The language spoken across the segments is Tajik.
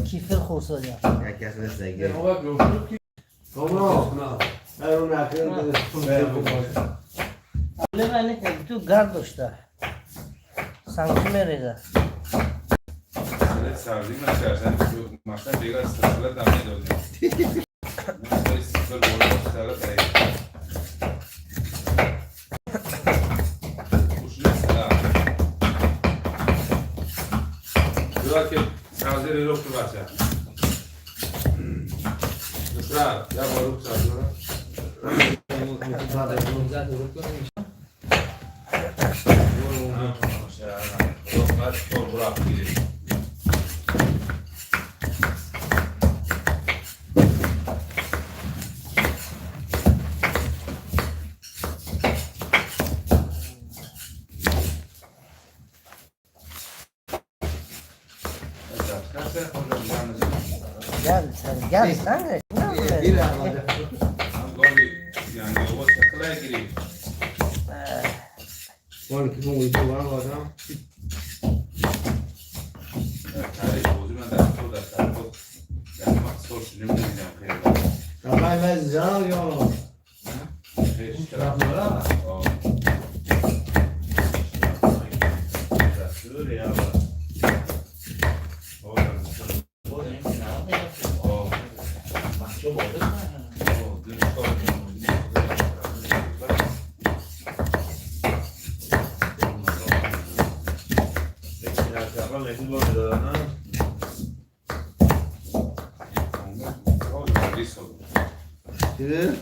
Кефир хӯрсодиям. Ту гард дошта сангчи мереза. سبزی من شرشن مثلا دیگه استقلال دم میدادیم. استقلال بالا استقلال تایید. Ушли сюда. Сюда ки сабзи رو رو بچه. نصرت یا باروک سبزی رو. Гал санг.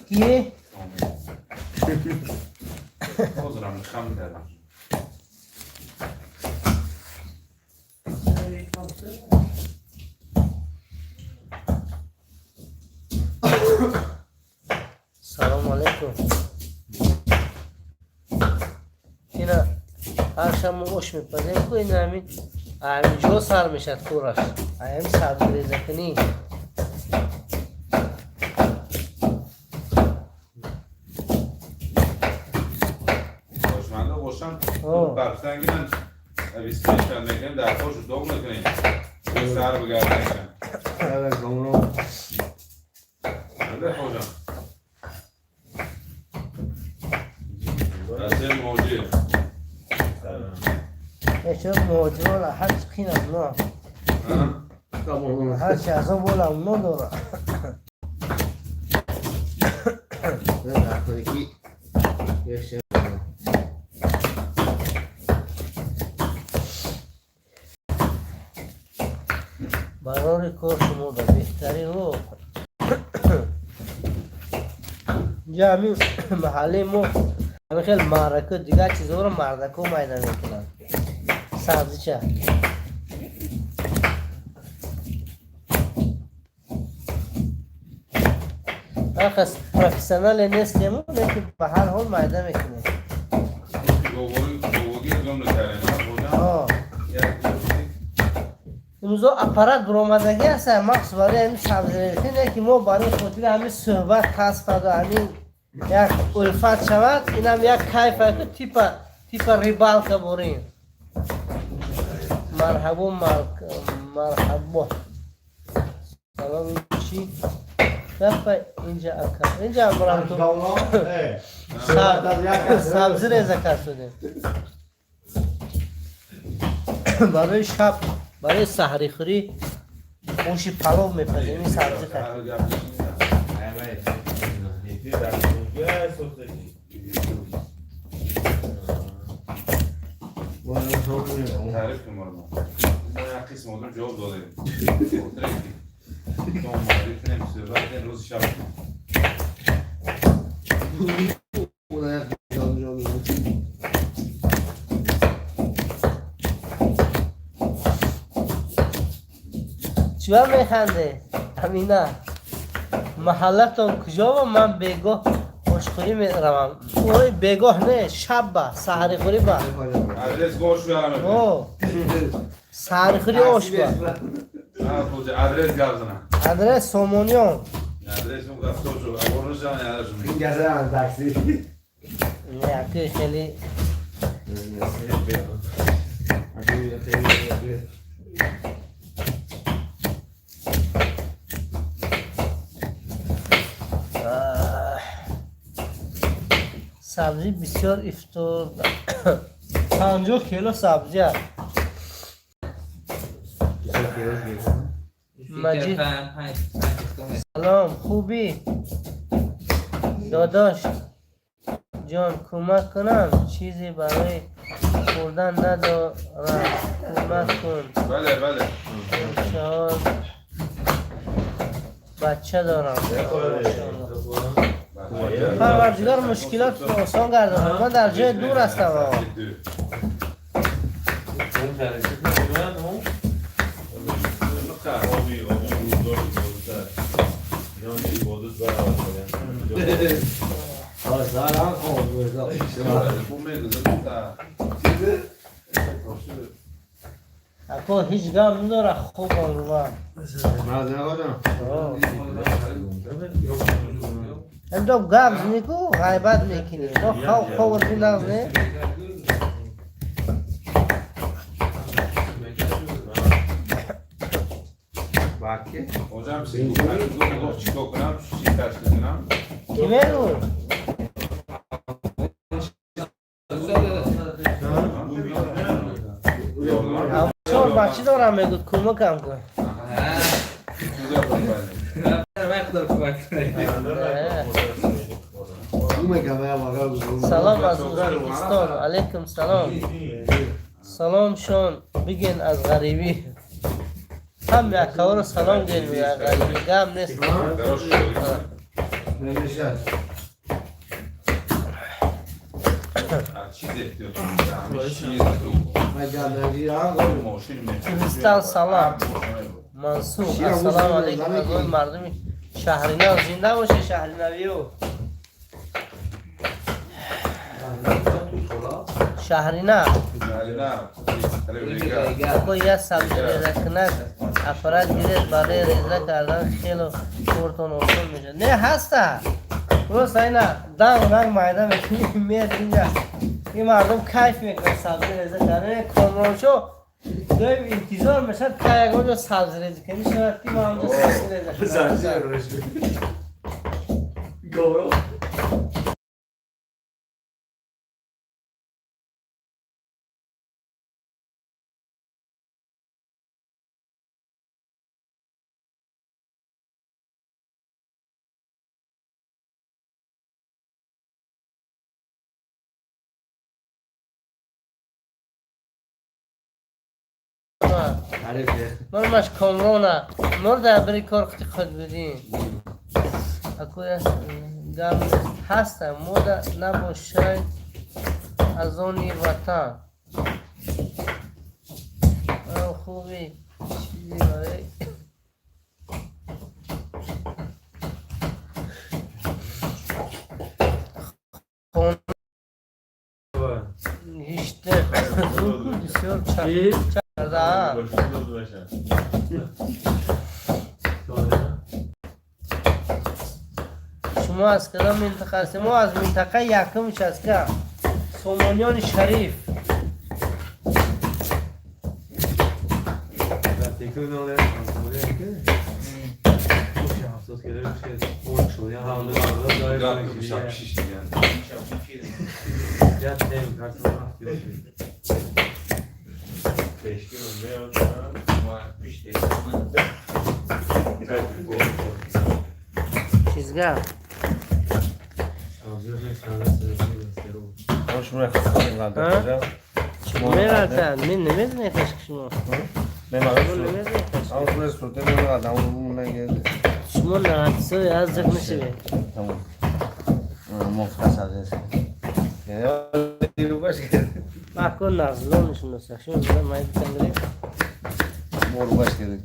Кие? Салому алайкум. Ина ҳар шаб мо ош мепазем ку, ина ҳамин ҳамин ҷо сар мешад кораш, ҳамин сабзирезакунӣ. Хушманда бошам, барсанги ман 25 تا میکنیم در خوش دوم میکنیم. سر بگردیم. بله خوشم. بچه موجی. Ечо муҳоҷирола ҳарчи қинам но ҳарчи азоб болам но дора. Барори кор шумо да беҳтарин ро инҷа ҳамин маҳаллаи мо ҳамин хел маърака, дигар чизҳоро мардако майда мекунанд, сабзича. Ҳарқас профессионале нестему, лекин ба ҳар ҳол майда мекунем. گوگی گم نکردیم. Имрӯзо аппарат буромадагӣ аст махсус барои ҳамин сабзирезӣ, не ки мо барои хотири ҳамин суҳбат таспаду ҳамин як улфат шавад, инам як кайфа ку, типа рыбалка борем. Марҳабо, марҳабо, салом. Чи гапа инҷа, ака? Инҷа амрам ту сабзӣ реза кардудем барои шаб, барои саҳрихӯрӣ оши палов мепазем, ин сабзӣ хай. تعریف کن ما ما یک قسم آدم جواب دادیم. خاطر که تو معرفی کنیم صحبت کنیم روز شب. Чива механде, Амина? Маҳаллатон куҷо? Ва ман бегоҳ ошхӯрӣ меравам. Ой, бегоҳ не, шаб ба саҳрихӯрӣ ба. Адрес گوش بیارم. О, саҳрихӯрӣ ош ба. Адрес گپ زنم. Адрес Сомониён. Адрес اون گفت شو اورنج جان ادرس. Не, аки хеле. Сабзӣ бисёр ифтор, 50 кило сабзӣ аст. Маҷид, салом, хубӣ, додош ҷон? Кӯмак кунам? Чизе барои хӯрдан надорам, кӯмак кун. Бале, бале. Чор бача дорам. Парвардигор мушкилотро осон гардонад. Ман дар ҷои дур ҳастам, оқо. آبی آبی روزدار روزدار اینا عبادت برابر. سلام خوب. Ако ҳеҷ гам надора, хуб онва. Эндо гап знику ғайбат мекунӣ. Но хав ховрди нағз не? Hocam siz چیکار کنم؟ چی تشکیل کنم؟ Ки мегӯ? Чор бача дорам, мегӯд, кӯмакам кун. Э. Салом аз Ӯзбекистон. Алайкум салом. Салом шон бигин аз ғарибӣ. Ҳам якаворо салом гӯед, мегӯяд, ғарибӣ гам нест. نمیشه. چیز احتیاط همه چیز. مگر نگیرم. Кристал, салом. Мансур, ассалому алайкум, аз номи мардуми Шаҳринав. Зинда бошед, шаҳринавиё. Шаҳринав. Ако як сабзирезакунак аппарат гиред барои реза кардан, хело кортон осон мешавад. Не, ҳаста, просто ина данг ранг майда мекунӣ, мед инҷа ин мардум кайф мекунад сабзи реза кардан. Комроншо доим интизор мешавад, ка ягон ҷо сабзи реза кунӣ шавад, ки ман онҷо сабзи реза кунам. گورو. Номаш Комрона мурда, бири кор худ будин. Ако гам ҳаста, мода набошай, аз они ватан. Хуби, чизе барои хона ҳиште бисёр чарда. Шумо аз кадом минтақа ҳастед? Мо аз минтақаи якум участка, Сомониёни шариф. Чизга. Мератан, мен намедонем шумо. Шумо наратсои аз зиқ мешавед. مختصر. Мако нағзло мешиносак. Шумо зуда майдитан. Морбаш керек.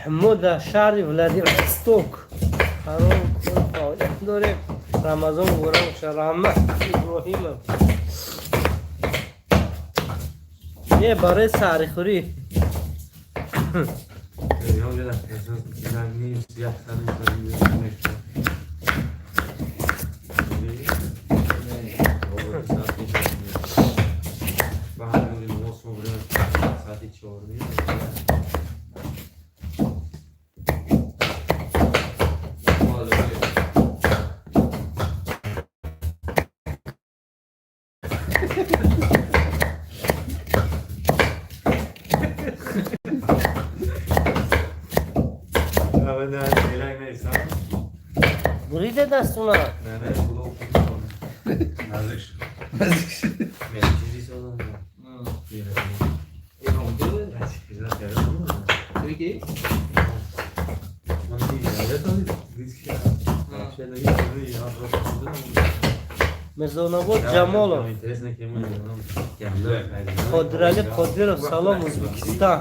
Мо дар шаҳри Владивосток қарор, кор, фаъолият дорем. Рамазон муборак бошад. Раҳмат, Иброҳимов. Не, барои саҳрихӯрӣ. Буриде дастуна. Наздик шуд. Мирзонобод Ҷамолов, Қодирали Қодиров, салом, Ӯзбекистон.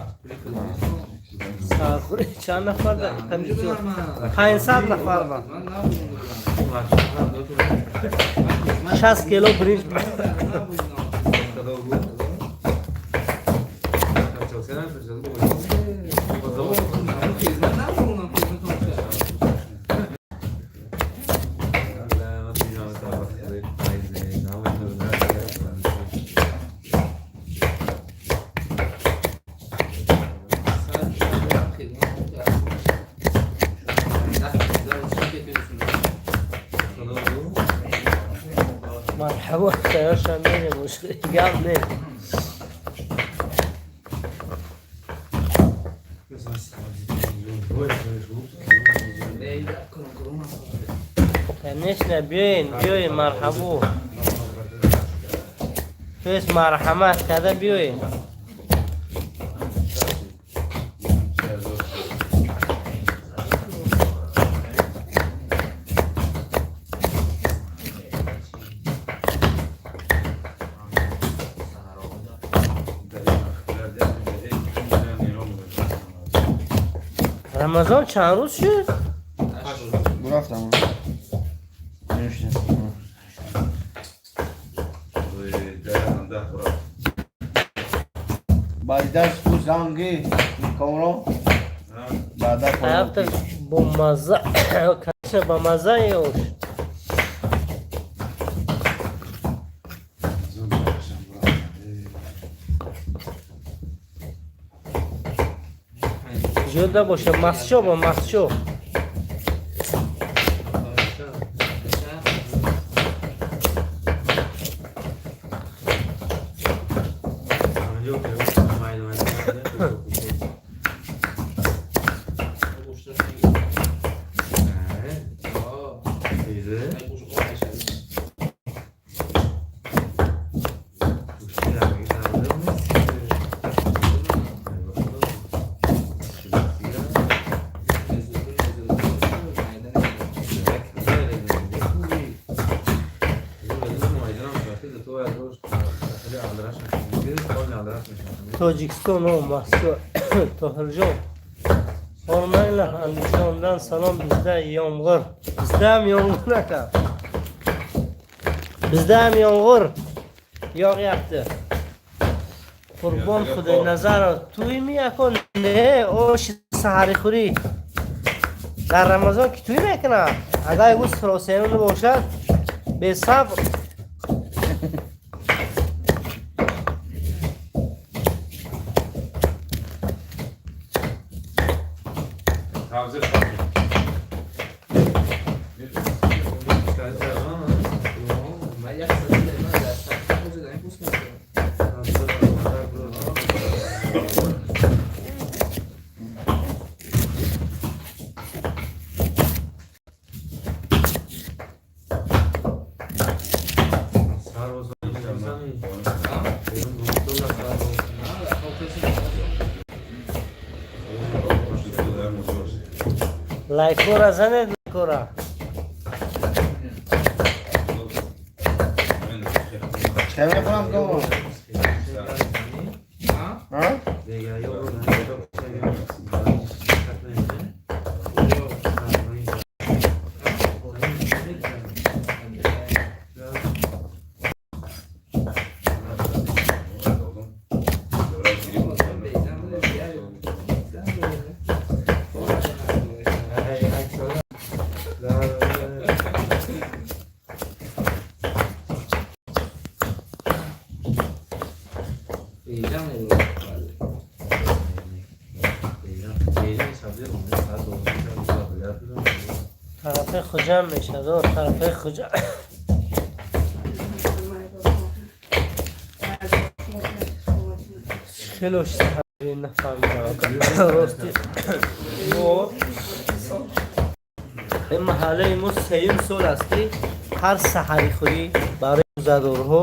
Сархӯри чанд нафар? 500 нафар ба 60 кило биринҷ. Марҳабо, тайёршам, мерем, гап не. Конечно, биёен, биёен, марҳабо, то есть марҳамат карда биёен. Рамазон чанд рӯз шуд? Бурафтам. Нӯшта. 10. Баъди дарс пӯ занги Комрон. Баъда. Ҳафта бомазза, конечно, бамазза ёш. Ҷода боша, масчо ба масчо. Тоҷикистон о масчо. Тоҳирҷон, hormanglar. Andijondan salom. Bizda yomg'ir, bizda ham yomg'ir aka, bizda ham yomg'ir yog'yapti. Qurbon Xudoynazarov, to'ymi ako? Не, osh saharixӯрӣ. Дар Рамазон ки тӯй мекунад? Агар ягон сиросемон бошад, бесабр. Taze tatlı. Лайкора занед, лайкора. Чӣ мехӯрам, Комрон? Ҳа? Тарафи Хуҷанд мешавад, тарафи Хуҷанд. Хело нафаҳмидам. Рости мо ин маҳаллаи мо сеюм сол аст, ки ҳар саҳарихӯрӣ барои рӯзадорҳо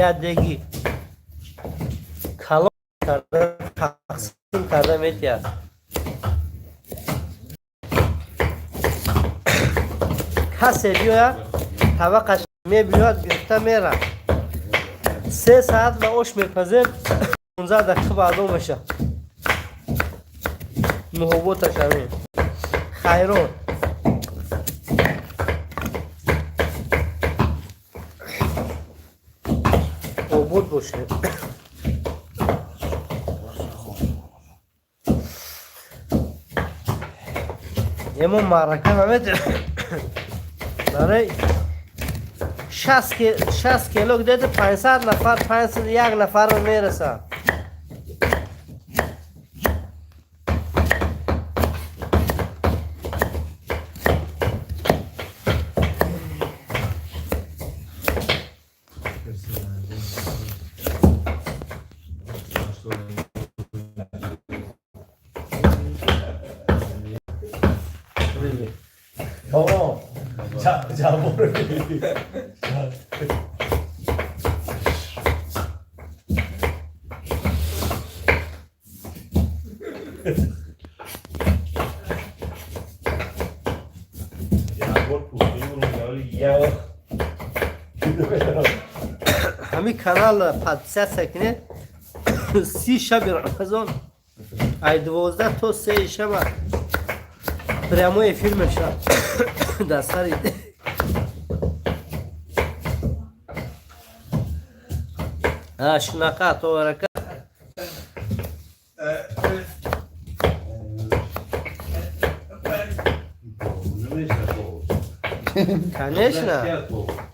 як деги калон карда тақсим карда метиҳад. Касе биёяд, табақаш мебиёяд, гирифта мерад. 3 саат ба ош мепазем, 15 дақиқа баъдо меша. Муҳобботаш ҳамин хайрот. Обод бошед. Емо маърака наметем, барои 60 кило где-то 500 нафар, 501 нафарро мерасад. 어, 자, 자보를. 야, Ҳамин канал подписаться кунед. 30 шаби Рамазон ай 12 то 3 шаба прямой эфир мешавад дар сари. Шунақа товарака. Конечно,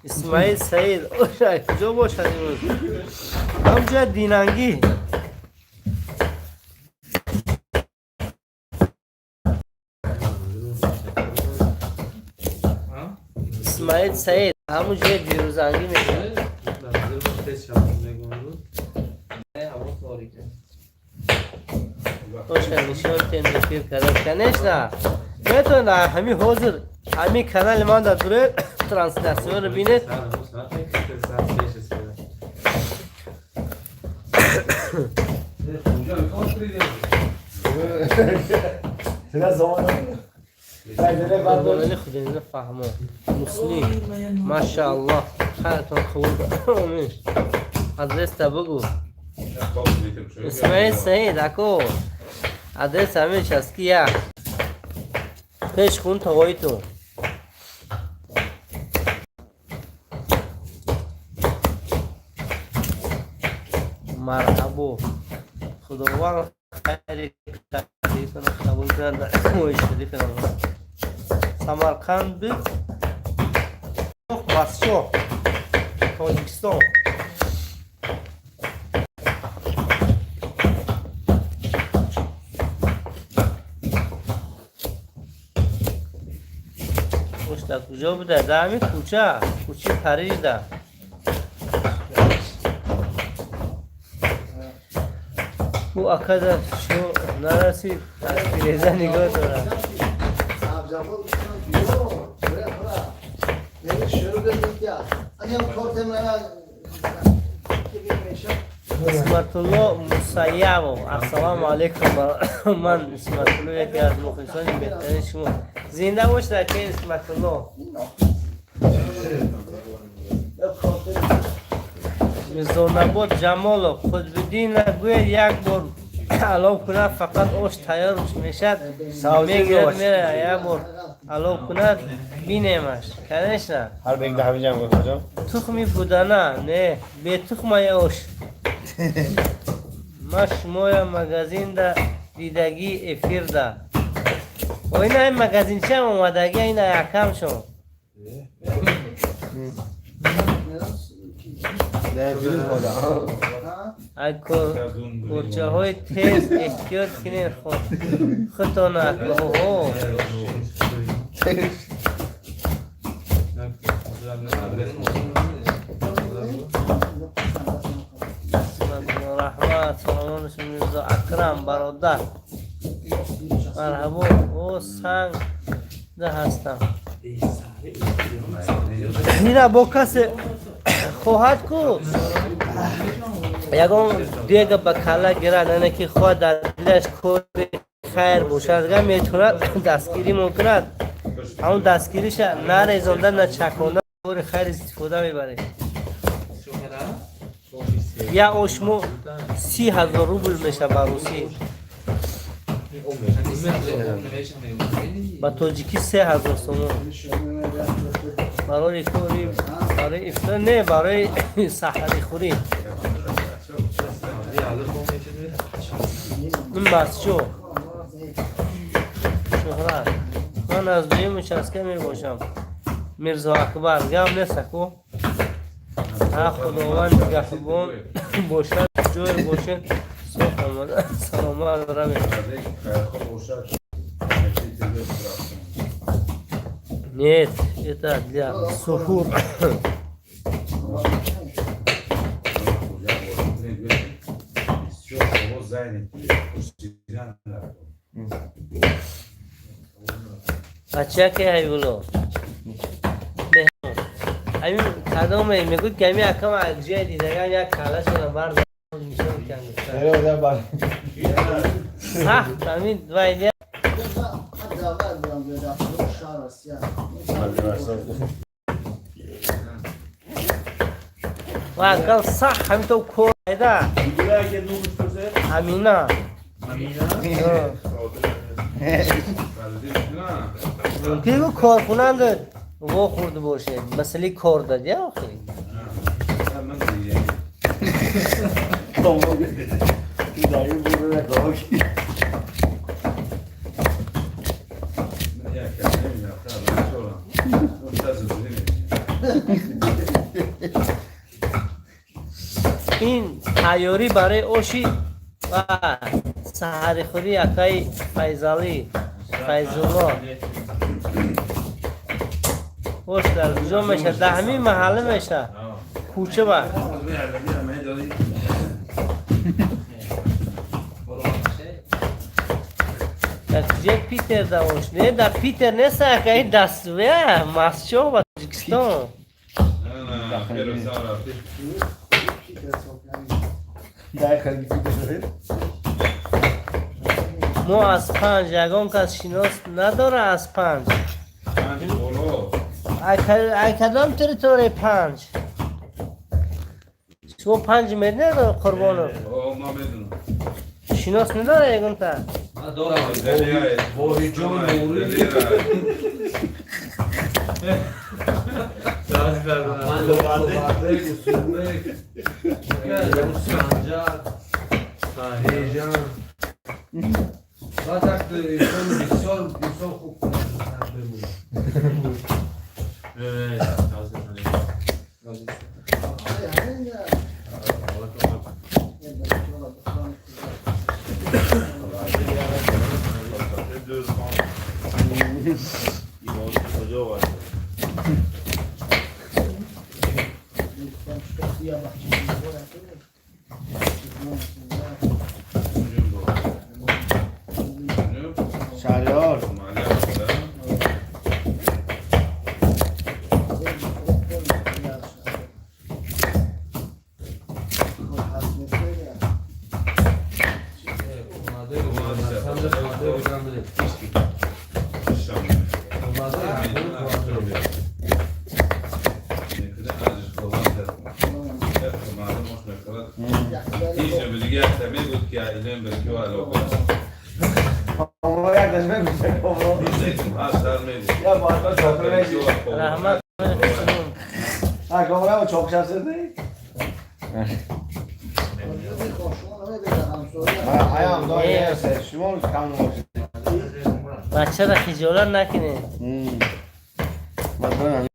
Исмаил Саид оша куҷо бошад имрӯз? Ҳамҷоя динангӣ. Исмаил Саид ҳамун ҷоя дирӯзангӣ мегӯяд. Оша нишон тем, эфир карда. Конечно, метавонед ҳамин ҳозир ҳамин канали ман дар дуре трансляцияро бинед. Вали худоина фаҳмо муслим, машааллоҳ, хайратон қабул, омин. Адреста бугу, Исмаил Саид ако, адрес ҳамин аст, ки як пеш хун тоғоиту. Марҳабо, Худованд хайри кардитонро қабул кунад дар моҳи шарифи Рамазон. Самарқанд, Мастчоҳ, Тоҷикистон. Ошта куҷо буда? Дар ҳамин кӯча, кӯчаи Парижда. Ӯ акада шо нарасид, аз тиреза нигоҳ дорад. سبزیجات گفتم بیا برا برا یعنی شروع کردیم که اگه کارت من که میشه. Исматулло Мусаявов, ассалому алайкум. Ман Исматулло, яке аз мухлисони беҳтарини шумо. Зинда бошед, ака Исматулло. کارت Мирзонабод Ҷамолов, Қутбиддина гӯяд, як бор алов кунад, фақат ош тайёр мешад, мегирад, мера, як бор алов кунад, бинемаш, конечно. ҳар бег да ҳамиҷам гуфтам. Тухми будана не, бетухмаи ош. Ма шумоя магазинда дидагӣ, эфирда. Оина ин магазинчиам омадагӣ, ина якам шо. Ай курчаҳои тез эҳтиёт кунед, худтона, акаҳо. Раҳмат, саломат бошед, Мирзо Акрам бародар. Марҳабо, о санг да ҳастам. Ина бо касе хоҳад ку ягон дега ба калла гирад, яъне ки хоҳад дар дилаш кори хайр бошад, га метавонад дастгирӣ мекунад. Ҳамон дастгириша нарезонда, на чаконда, кори хайр истифода мебаред. Я ошмо 30 000 рубл меша ба русӣ, ба тоҷикӣ 3000 сомон. Барои кори, барои ифтор не, барои саҳарихӯрӣ. Ин масчо Шӯҳрат, ман аз дуюм участка мебошам. Мирзо Акбар, гап нест, аку. Ҳа, Худованд нигаҳбон бошад, ҷое бошед, соф омада саломат равед. Нет, это для сухур. Бачаке ҳайвуло ҳамин кадоме мегӯд, ки ҳамин акам ҷоя дидагам, як калашона бард нишон кан. Сахт ҳамин вай. حداقل بیام به دفتر شهر است. Ва акал сахт ҳамин то кор айда Амина. Мумкин ку корхунанд вохӯрда бошед, масъалаи кор дад я охи. Камрон در این برو نگاه. Ин тайёрӣ барои оши ва саҳарихӯрӣ акаи Файзалӣ Файзулло. Ош дар куҷо мешавад? Дар ҳамин маҳалла мешавад, кӯча ба. Дар куҷои Питер да ош не, дар Питер нест, акаи дастве Масчо ба Тоҷикистон. در خیلی پیش. Мо аз панҷ ягон кас шинос надора, аз панҷ. Ай кадом территорияи панҷ? Шумо панҷ медонед, Қурбонов? Шинос надора ягонта? Дорам. Воҳиҷон Нури. Усулбек, Санҷар, Ҳежан. Баъд як инсон бисёр бисёр хуб. همین. کجا باید شهریار. بود که اینم به تو علاقه کامران یک دشمن میشه کامران. یا با چاقو نشی. Раҳмат. ها، کامران با چاقو شب زدی. پیام داری شما کم نباشید. Бачара хиҷолат накунед. مثلا.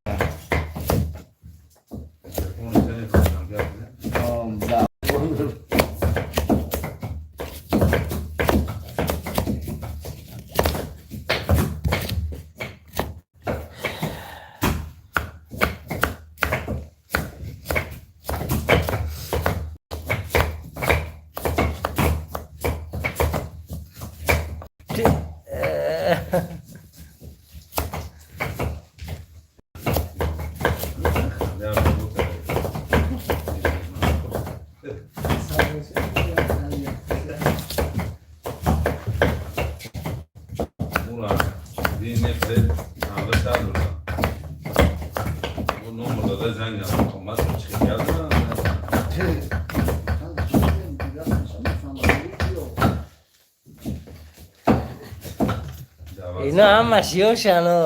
Ино ҳамаш ёшано.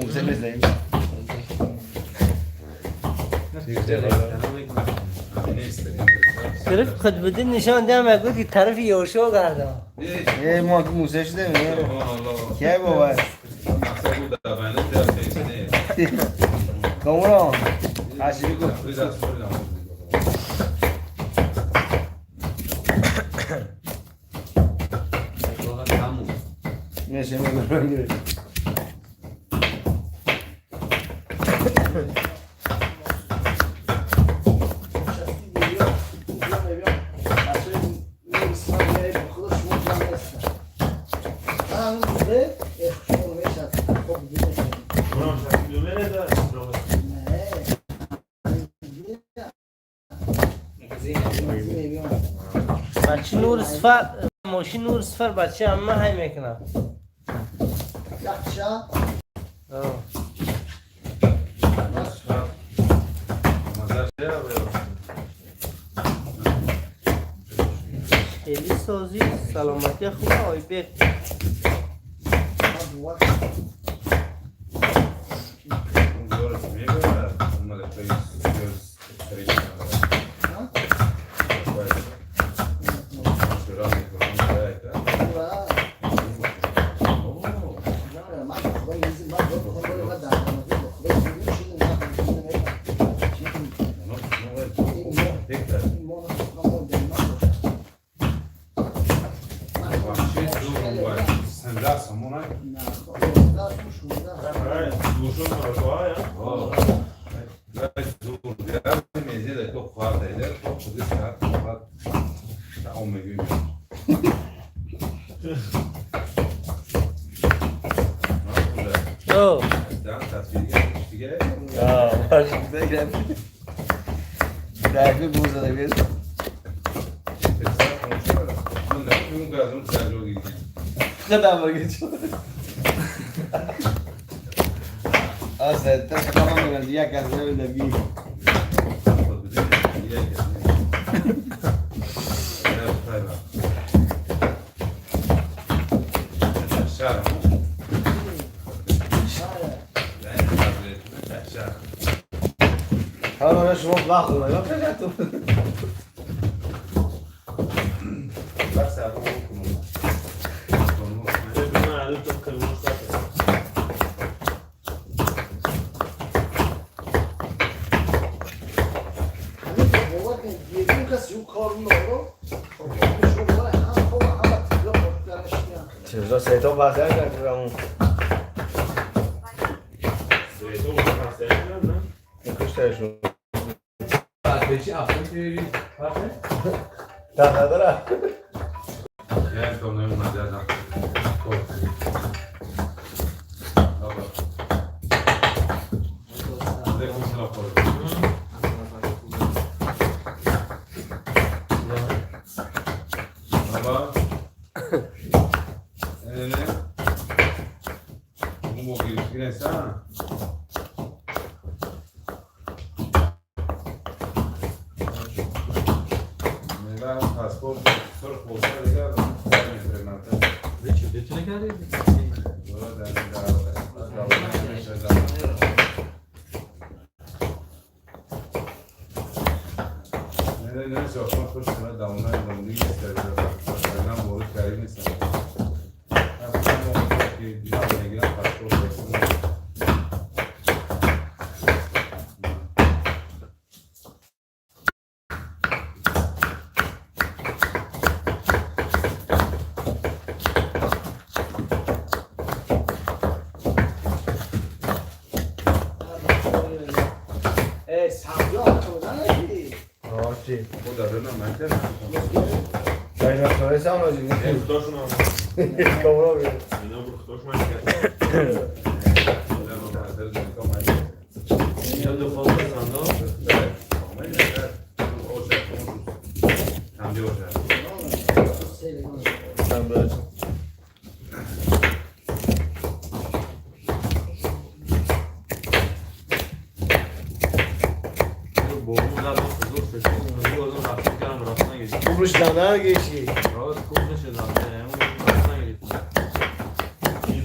Мӯза мезанем. Тарафи Қутбиддин нишон диҳам, мегӯяд ки тарафи ёшо гардам. Э, мо ки мӯза шудем. Кия бовар? Камрон. Ашири гуфт. Неше мегӯям. Бачи нур сифат, мошин нур сифат бачи амма ҳай мекунад. Хеле созӣ, саломатӣ хуба, Ойбек.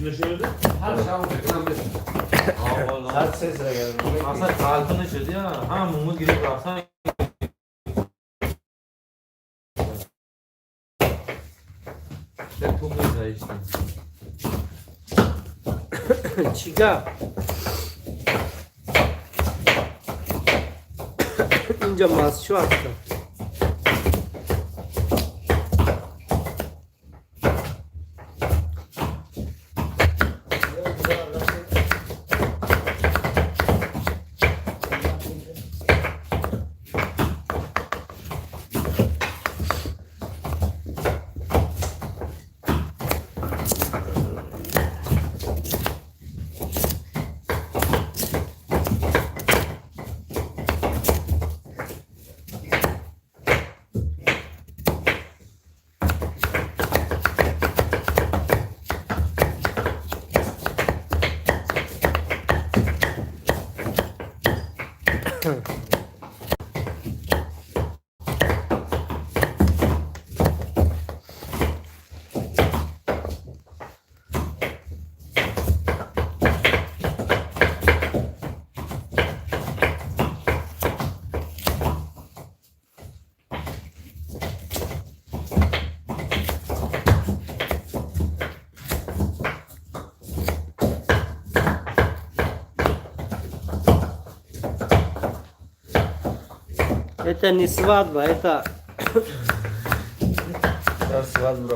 هر شب فکر کنم ساعت 3 سر. اصلا تعلق نشدی هم مومود گرفت رفتن. تو می‌ذاشتی. Чӣ гап, инҷа мастчӯ ҳастам. Это не свадьба, это Свадьба.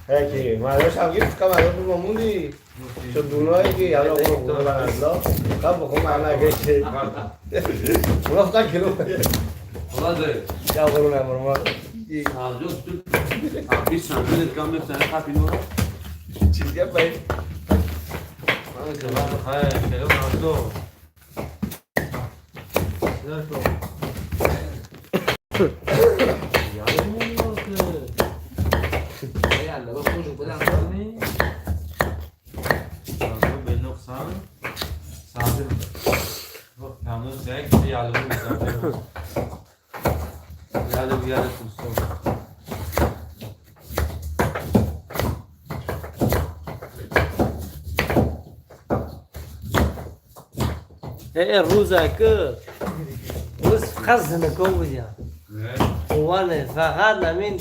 Eki, مردم هم گفت که مردم تو موندی چون دونایی که یالا برو الله قبل بخون من اگه که اونا فقط کیلو خدا داره. یا برو نه برو ما سبزی تو 20 سانتی کم میفتن خپینو. چیزی پای من جواب خیر خیلی ممنون. روزه که روز فقط زنکو بودیم وانه فقط نمین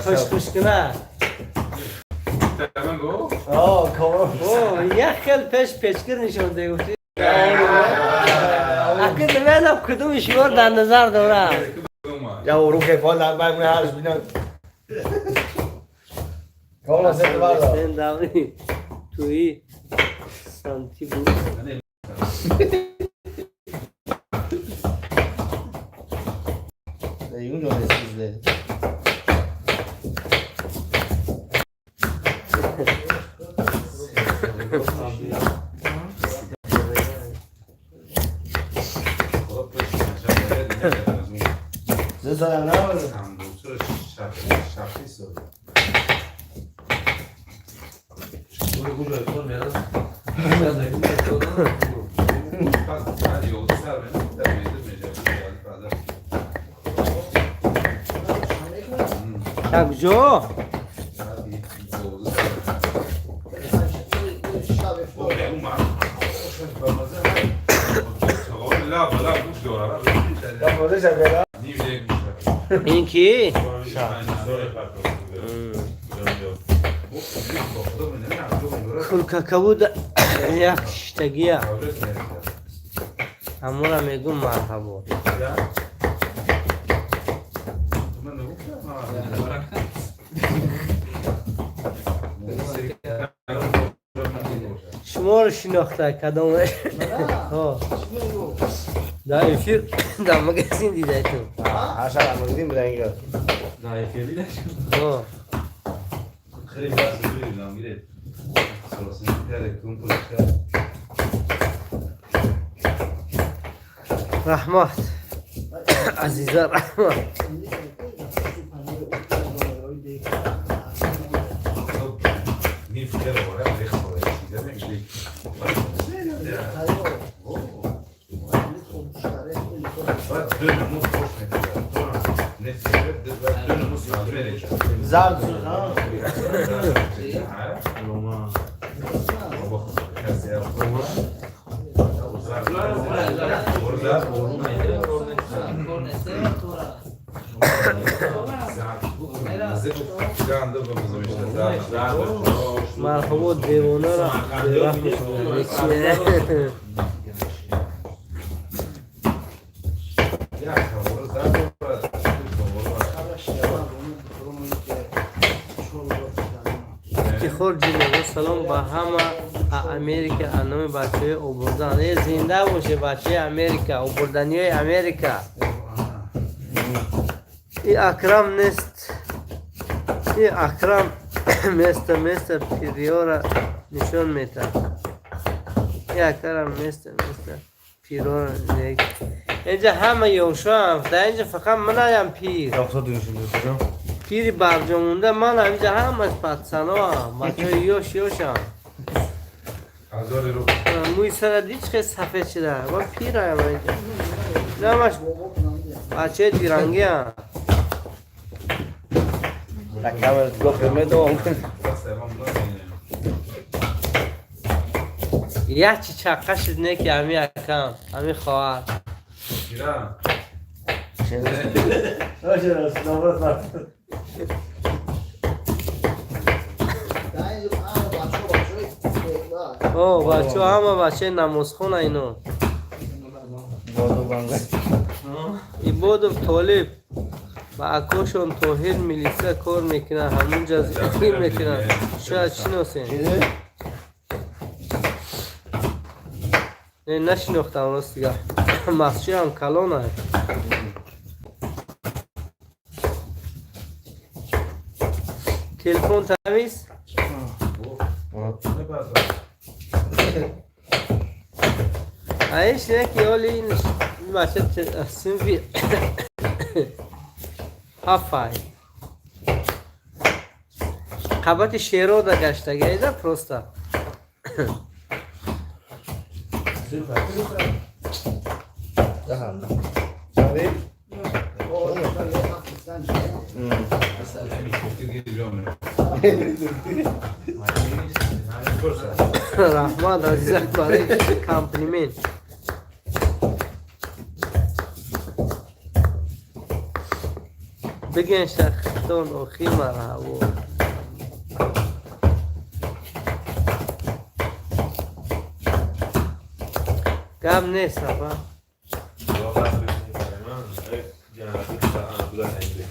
خوش خوش کنه. آه کامل. او یک خیل پیش پیچکر نشون ده گفتی اکه نمیدونم کدوم شما در نظر دارم. یا برو که فال در من هرش بینم کامل ست بردار. توی سانتی بود. اون جا سیزده. زدم نه. یک جو این کی؟ کلککبود یک شتگیه همونا میگم مرحبا. شما رو شناخته کدام ها در افیر در مگزین دیده تو. هر شب مگزین بودن اینجا. در افیر دیده ها. خیلی بس دیدم گیره. رحمت عزیزا رحمت. زرد شد ها. Марҳабо, девонаро ифтихор ҷиново. Салом ба ҳама Америка, аноми бачаҳои обурдан. Э, зинда боше бачаи Америка, обурданиҳои Америка. И Акрам нест, и Акрам место место пириёра нишон метад. И Акрам место место пирора. Инҷа ҳама ёшоам, дар инҷа фақат манаям пир. Пири барҷомонда ман. Инҷа ҳамаш пацаноам, бачаҳои ёш ёшам. Мӯи сара дид, чӣ хел сафед шуда. Ман пираям инҷа, намаш бачаҳои дирангиам. La cámara lo primero. Як чи чаққа шуд, не ки ами акам, ами хоҳар. باشه نامرد. در اینجا همه بچه بچه О, бачаҳо, ҳама бачаи намозхона ино. بادو بانگه. Ибодов Толиб ба акошон Тоҳир милиса кор мекунад, ҳамунҷа зикр мекунад, шояд шиносем. چیزه؟ Не, нашинохтам, ростига. Масҷидам калон аст. Телефон тавис. Аиш не ки оли ин бача синфи ҳафай қабати шерода гаштагида просто. چندی؟ آه، یه هفت سنج. Раҳмат, азизак, барои комплимент. Бигӯен шахтон охи марҳабо. Гап нест, апа. واقعا برای من جنتی بودن اینجا.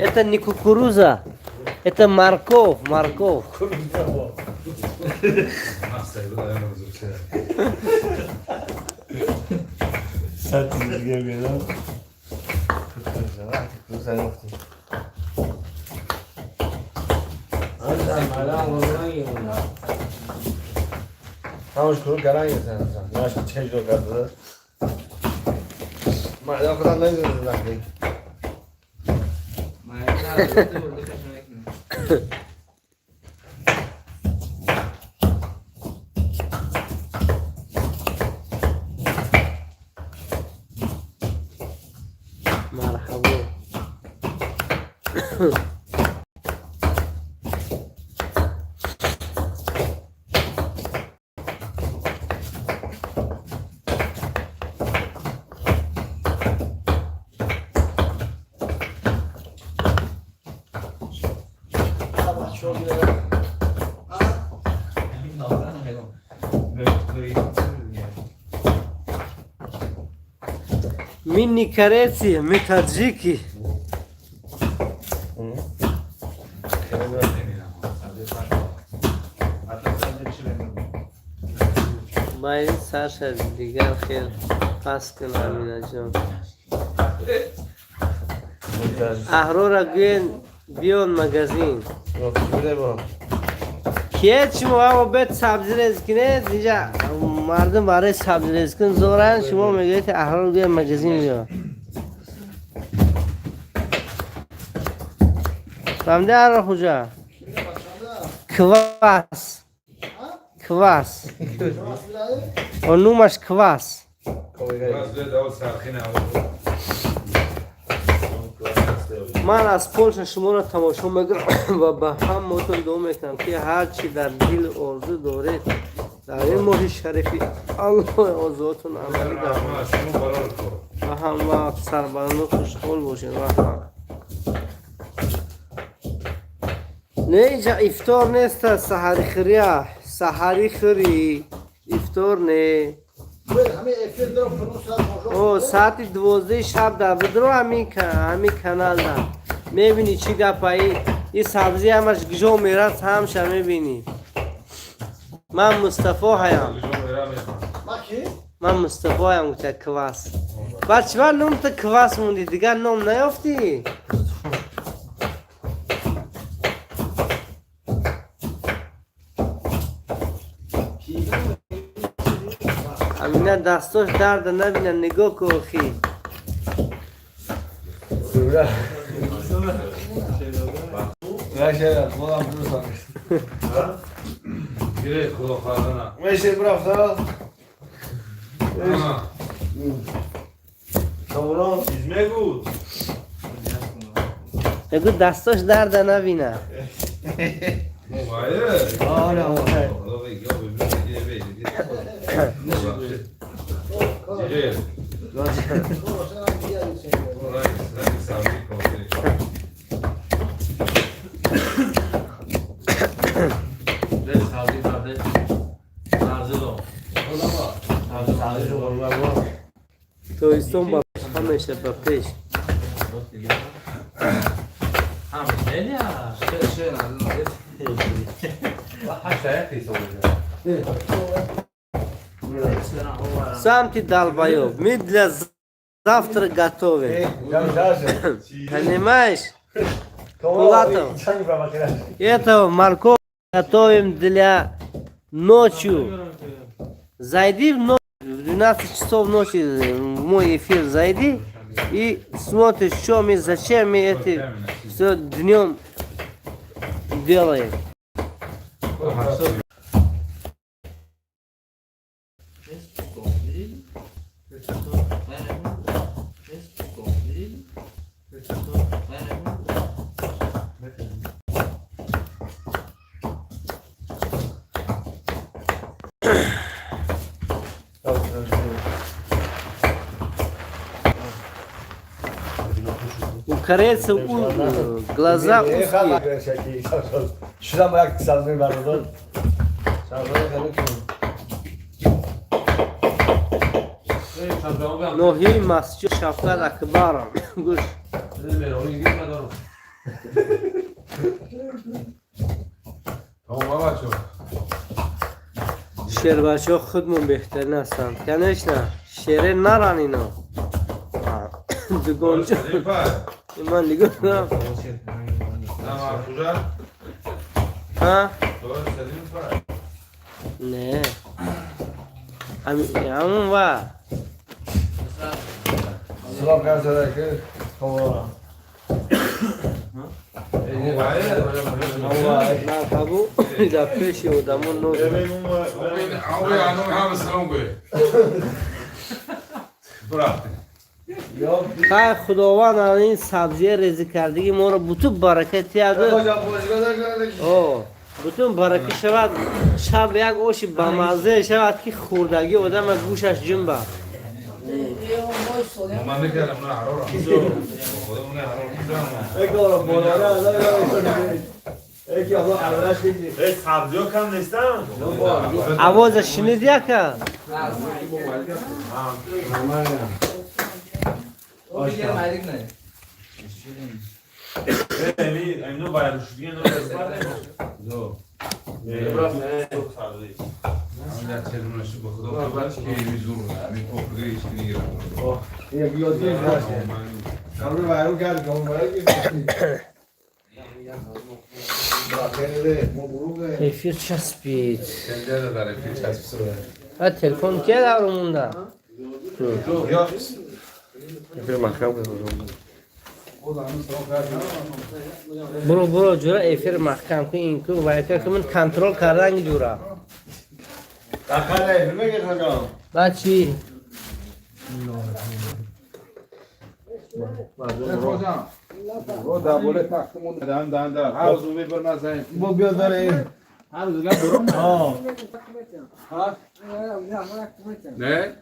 Это не кукуруза, это морковь, морковь. مقصد بود آیا بزرگتر. صد چیز دیگه بیادم. روز نگفتی. همش کرو گرن گرفتن اصلا. ناش چه جو کرده. من خودم نمیدونم. Марҳабо. بچه ها بیارن. آه، Мы не корейцы, мы таджики. Майли сарша дигар хел пас кун, Аминаҷон. Аҳрора гӯен биён магазин. Кие шумо ҳамо бед сабзирез кинед, инҷа мардум барои сабзирез кун зоранд, шумо мегӯед аҳрор гӯен магазин биё. Фаҳмиди, Арахуҷа? Квас. Квас. О, нумаш квас. Квас даво сархи наво. Ман аз Полша шуморо тамошо мекунам ва ба ҳамаотон дуо мекунам, ки ҳар чӣ дар дил орзу доред, дар ин моҳи шарифи Аллоҳ орзуотон амалӣ гардонад. Шумо барор кор. Ва ҳамвақт сарбаланду хушҳол бошед. Раҳмат. Не, инҷа ифтор неста, саҳари хӯрия, саҳари хӯрӣ, ифтор не. О, саати 12 шаб дар бидро ҳамин каналда мебинӣ, чӣ гапа. И сабзӣ ҳамаш гижо мерад, ҳамша мебинӣ. Ман Мустафо ҳаям. Ман Мустафо ҳаям, гуфта квас. Баъд чӣ номта квас мондӣ? Дигар ном наёфтӣ? Амина дастош дарда набина, нигоҳ ку охи. نشه خودم دوستم. گیره خدا خواهدانه. میشه برافتا. شما چیز میگو؟ بگو دستاش درد نبینه. موبایل. آره آره. خدا بگی ببین بگی. جیگر. رنگ رنگ سبزی کافی. ده سبزی کرده. سبزی دو. سبزی رو قربان. Тоистон ба ҳамеша ба пеш. همه نه. چه نه. حتی یکی سوال. Сам ты долбоёб. Мы для завтра готовим. Понимаешь? Пулатов. Этого морковь готовим для ночью. Зайди в ночь, в 12 часов ночи в мой эфир зайди и смотришь, что мы, зачем мы это все днем делаем. У корейцев глаза узкие. شدم با یک سبزی بردار. سبزی خیلی کن. Ноҳияи Масҷид, Шавкат Акбаров. Гӯш. ندارم. تمام بچه. Шербачаҳо худмон беҳтарин ҳастанд. Конечно, шере наран ино. Дугонҷо. Ман нигоҳ кунам. نه کجا؟ Ҳа? سلیم پر. Не. Ҳамун ва. سلام کرد زده که خب. Марҳабо, дар пеши одамон ноз. آقای انو هم سلام گوی. برافت. Хай, Худованд ин сабзия резӣ кардагӣ моро бутун баракат тияду. О, бутун баракӣ шавад. Шаб як оши бамаззае шавад, ки хӯрдагӣ одама гӯшаш ҷунба. من نکردم نه حرارم. خودمون حرارم. یکی آقا اولش دیدی. سبزی ها کم نیستن. Авоза шунид яка? دیگه مریض نه. اینو باید دیگه اینو دو. سبزی. همین در چلونشو به خدا بچه که زور همین پخته هیچ کی نگیرم. یکی یادی نشه. همون وایرو کرد که اون باید Эфир часпид. Сенде дар эфир часпид. А телефон ке дар монда? Я Эфир маҳкам кардам. Буро, буро, ҷура, эфир маҳкам кун, ин кун, вай ки ман контрол карданги ҷура. Дахале, мегӣ хакам. Баъд чӣ? رو درباره تختمون دهن دهن در هر روز بر نزنید. بو بیا داره. هر روز برم. ها. نه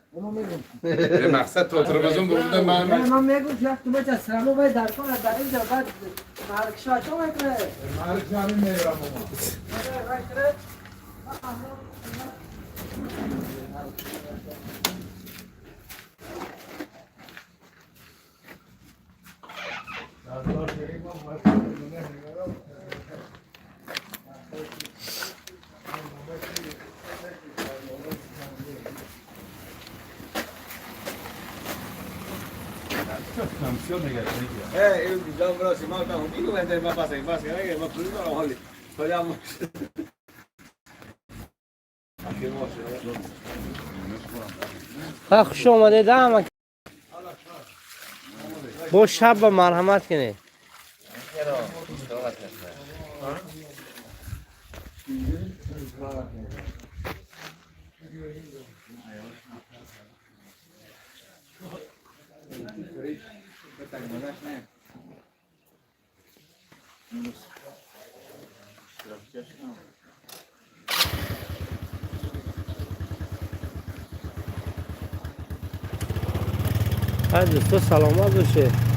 به مقصد تا تلویزیون برده من. من میگم که تو بچه سلامو باید در کن در اینجا بعد مرگ شاچو میکنه. مرگ همین میرم ما. Eh, yo bro, si mal contigo, vente más pasa, pasa, que más primo lo joli. Soyamos. Ха, хуш омадед ҳама. Бо шаб ба марҳамат кунед. Ҳай, дӯсто, саломат бошед.